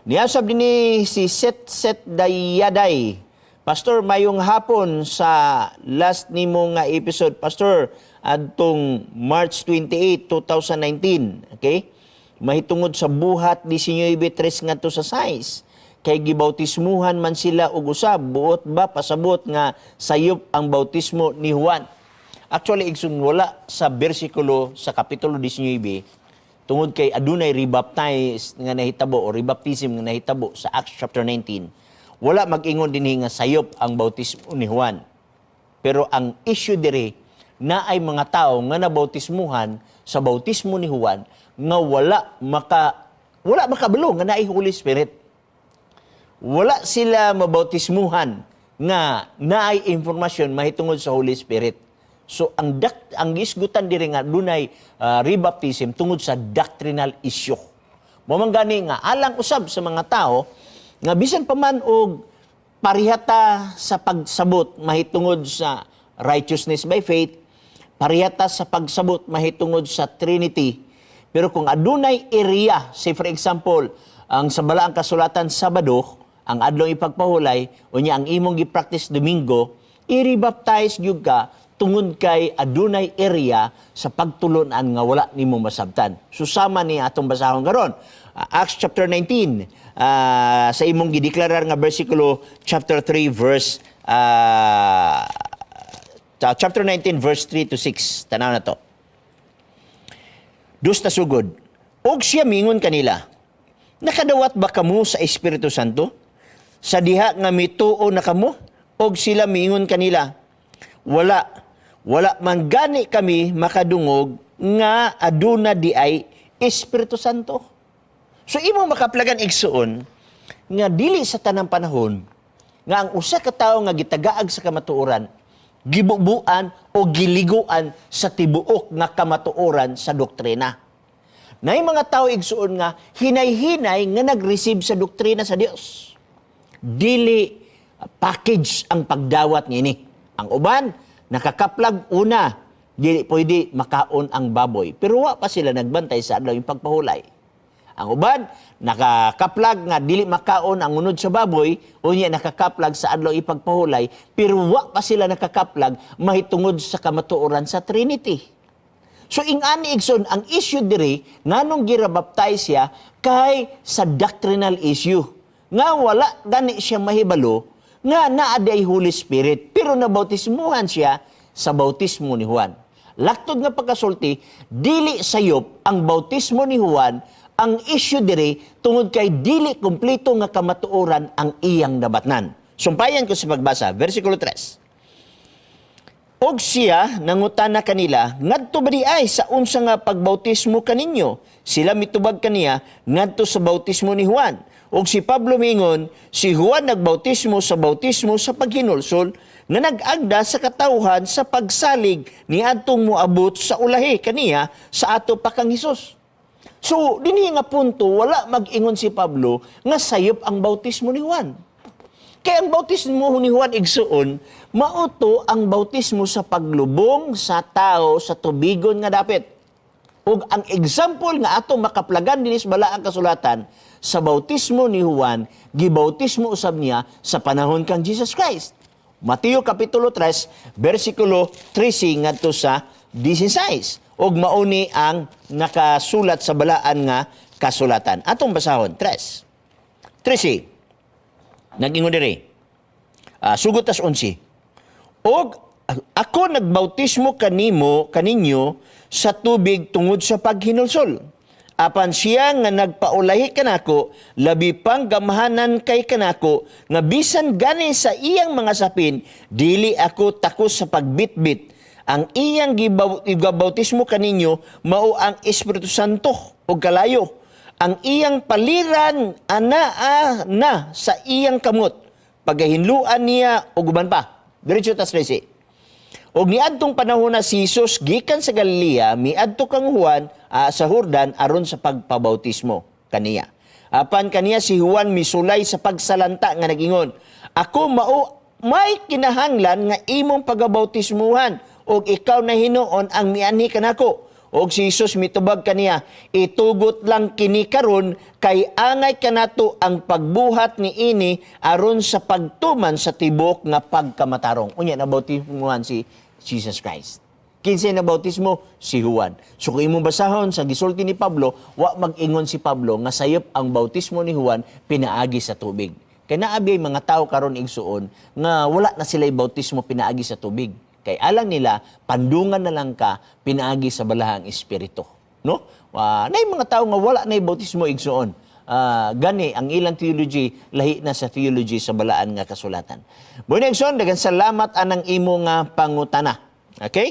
Niya sab dinhi si Set Set Dayaday. "Pastor, mayong hapon. Sa last nimo nga episode, Pastor, adtong March 28, 2019." Okay? "Mahitungod sa Buhat 19:3 ngadto sa 6. Kay gibautismuhan man sila og usab, buot ba pasabot nga sayop ang bautismo ni Juan?" Actually, igsoon, wala sa bersikulo sa kapitulo 19 tungod kay adunay rebaptize nga nahitabo o rebaptism nga nahitabo sa Acts chapter 19. Wala mag-ingon dinhi nga sayop ang bautismo ni Juan. Pero ang issue diri na ay mga tao nga nabautismuhan sa bautismo ni Juan nga wala makabalo nga naay Holy Spirit. Wala sila mabautismuhan nga naay informasyon mahitungod sa Holy Spirit. So ang gisgutan diri nga dunay rebaptism tungod sa doctrinal issue. Mao man gani nga alang usab sa mga tao nga bisan pa man og parihata sa pagsabot mahitungod sa righteousness by faith, parihata sa pagsabot mahitungod sa Trinity, pero kung adunay area, say for example, ang sa Balaang Kasulatan Sabado ang adlaw ipagpahulay, unya ang imong gi-practice Domingo, i-rebaptize gyud ka tungod kay adunay area sa pagtulunan nga wala nimo masabtan. Susama ni atong basahon karon. Acts chapter 19, sa imong gideklarar nga bersikulo, chapter 3 verse chapter 19 verse 3 to 6. Tanaw na to. Dos ta sugod. "Og siya mingon kanila, 'Nakadawat ba kamo sa Espiritu Santo sa diha nga mituo na kamo?' Og sila mingon kanila, 'Wala. Wala man gani kami makadungog nga aduna di ay Espiritu Santo.'" So imo makaplagan, igsuon, nga dili sa tanang panahon nga ang usa ka tawo nga gitagaag sa kamatuoran gibubuan o giliguan sa tibuok nga kamatuoran sa doktrina. Nay mga tao, igsuon, nga hinay-hinay nga nag-receive sa doktrina sa Dios. Dili package ang pagdawat ngini. Ang uban nakakaplag una, dili pwede makaon ang baboy. Pero wa pa sila nagbantay sa adlaw yung pagpahulay. Ang uban nakakaplag nga dili makaon ang unod sa baboy, unya nakakaplag sa adlaw ipagpahulay, pero wa pa sila nakakaplag mahitungod sa kamatuoran sa Trinity. So ingani, igsoon, ang issue diri nganong girabaptize siya kay sa doctrinal issue nga wala gani siya mahibalo nga naa diay Holy Spirit, pero nabautismuhan siya sa bautismo ni Juan. Laktod nga pagkasulti, dili sayop ang bautismo ni Juan. Ang issue diri tungod kay dili kumpleto nga kamatuoran ang iyang nabatnan. Sumpayan ko sa pagbasa, versikulo 3. "Og siya nangutana kanila, 'Ngadto ba di ay sa unsa nga pagbautismo kaninyo?' Sila mitubag kaniya, 'Ngadto sa bautismo ni Juan.' Og si Pablo mingon, 'Si Juan nagbautismo sa bautismo sa paghinulsol nga nag-agda sa katawhan sa pagsalig ni adtong moabot sa ulahi kaniya sa ato pa kang Hesus.'" So, dinhi nga punto, wala mag-ingon si Pablo nga sayop ang bautismo ni Juan. Kaya ang bautismo ni Juan, igsuon, mauto ang bautismo sa paglubong sa tao sa tubigon nga dapit. Ug ang example nga ato makaplagan dinis Balaang Kasulatan sa bautismo ni Juan, gibautismo usab niya sa panahon kang Jesus Christ. Mateo kapitulo 3, versikulo 13 ngadto sa 16. Ug mauni ang nakasulat sa balaan nga kasulatan. Atong basahon, 3. 13. Nag-ingon diri. Sugot tas 11. "Og ako nagbautismo kanimo kaninyo sa tubig tungod sa paghinulsol. Apan siya nga nagpaulahi kanako, labi pang gamhanan kay kanako, nga bisan gani sa iyang mga sapin, dili ako takos sa pagbitbit. Ang iyang gibautismo kaninyo mao ang Espiritu Santo ug kalayo. Ang iyang paliran anaa na sa iyang kamot. Pagahinluan niya ug uban pa." Diretso tas 13. "Og niadtong panahon na si Jesus gikan sa Galilea, miadto kang Juan sa Jordan aron sa pagpabautismo kaniya. Apan kaniya si Juan misulay sa pagsalanta nga nagingon, 'Ako mao may kinahanglan nga imong pagabautismuhan ug ikaw na hinuon ang mianhi kanako.' Og si Jesus mitubag kaniya, "Itugot lang kini karon kay angay kanato ang pagbuhat ni ini aron sa pagtuman sa tibuok nga pagkamatarong." Unya nabautismuhan si Jesus Christ. Kinsay na bautismo? Si Juan. So kung imong basahon sa gisulti ni Pablo, wa mag-ingon si Pablo nga sayop ang bautismo ni Juan pinaagi sa tubig. Kay naabi mga tao karon, igsuon, nga wala na sila bautismo pinaagi sa tubig. Kay alang nila, pandungan na lang ka pinaagi sa Balahang Espiritu. No? Nay mga tao nga wala na bautismo, igsuon. Gani ang ilang theology lahi na sa theology sa Balaan nga Kasulatan. Bueno, igsoon, daghang salamat anang imo nga pangutana. Okay?